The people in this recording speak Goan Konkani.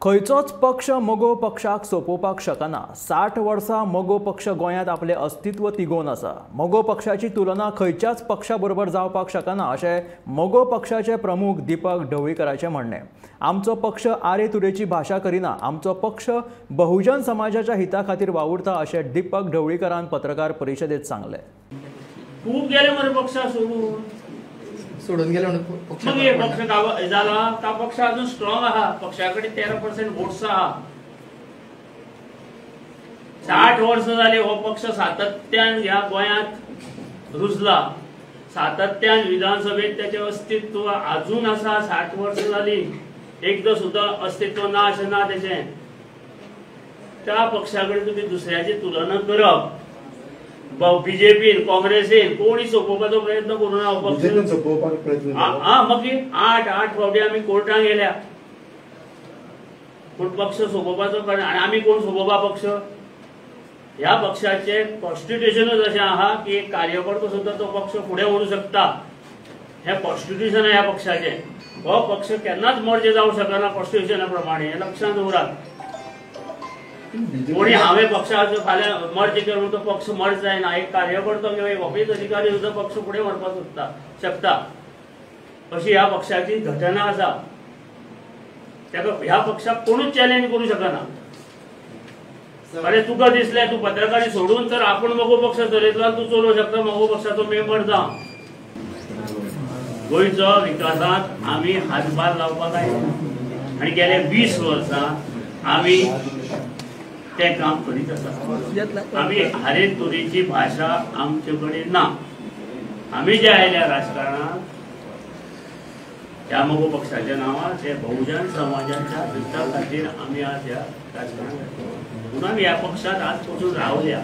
खंयचोच पक्ष मगो पक्षाक सोंपोवपाक शकना. 60 वर्सां मगो पक्ष गोंयांत आपलें अस्तित्व तिगोवन आसा. मगो पक्षाची तुलना खंयच्याच पक्षा बरोबर जावपाक शकना अशें मगो पक्षाचे प्रमुख दीपक ढवळीकराचें म्हणणें. आमचो पक्ष आरे तुरेची भाशा करिना, आमचो पक्ष बहुजन समाजाच्या हिता खातीर वावुरता अशें दीपक ढवळीकरान पत्रकार परिशदेंत सांगलें. खूब गेले मरे पक्षा सोडून सोडून गेले म्हणून पक्ष जाला त्या पक्ष अजून स्ट्रॉंग आहा. पक्षा कडेन 13% वोट्स आहा. 60 वर्सां जाली हो पक्ष सातत्यान ह्या गोंयांत रुजला, सातत्यान विधानसभेत त्याचे अस्तित्व अजून आसा. 60 वर्सां जाली एकदां सुद्दां अस्तित्व ना अशें ना तेचें. त्या पक्षा कडेन तुमी दुसऱ्याची तुलना करप, बीजेपीन काँग्रेसीन कोणी सोंपोवपाचो प्रयत्न करूं ना. सोंपोवपाक प्रयत्न हा मागीर 8 फावटी आमी कोर्टान गेल्या पूण पक्ष सोंपोवपाचो कारण. आनी आमी कोण सोंपोवपा पक्ष? ह्या पक्षाचे कॉन्स्टिट्युशनूच अशें आहा की एक कार्यकर्तो सुद्दां तो पक्ष फुडें व्हरूं शकता. हें कॉन्स्टिट्युशन ह्या पक्षाचें. हो पक्ष केन्नाच मर्ज जावंक शकना कॉन्स्टिट्युशना प्रमाणे, हें लक्षांत दवरात. कोणी हांवें पक्षाचो फाल्यां मर्ज केलो म्हणून तो पक्ष मर्ज जायना. एक कार्यकर्तो किंवा एक ऑफिस अधिकारी सुद्दां पक्ष फुडें व्हरपाक शकता अशी ह्या पक्षाची घटना आसा. ताका ह्या पक्षाक कोणूच चॅलेंज करूं शकना. अरे तुका दिसलें तूं पत्रकारी सोडून तर आपूण मगो पक्ष चलयतलो, तूं चलोवंक शकता, मगो पक्षाचो मेंबर जावं. गोंयचो विकासांत आमी हातभार लावपाक आयले आनी गेले 20 वर्सां आमी तें काम करीत आसा. आमी हरे तुरीची भाशा आमचे कडेन ना. आमी जे आयल्या राजकारणात ह्या मगो पक्षाच्या नांवार ते बहुजन समाजाच्या हिता खातीर आमी आज ह्या राजकारणात, म्हणून आमी ह्या पक्षात आज पसून रावल्या.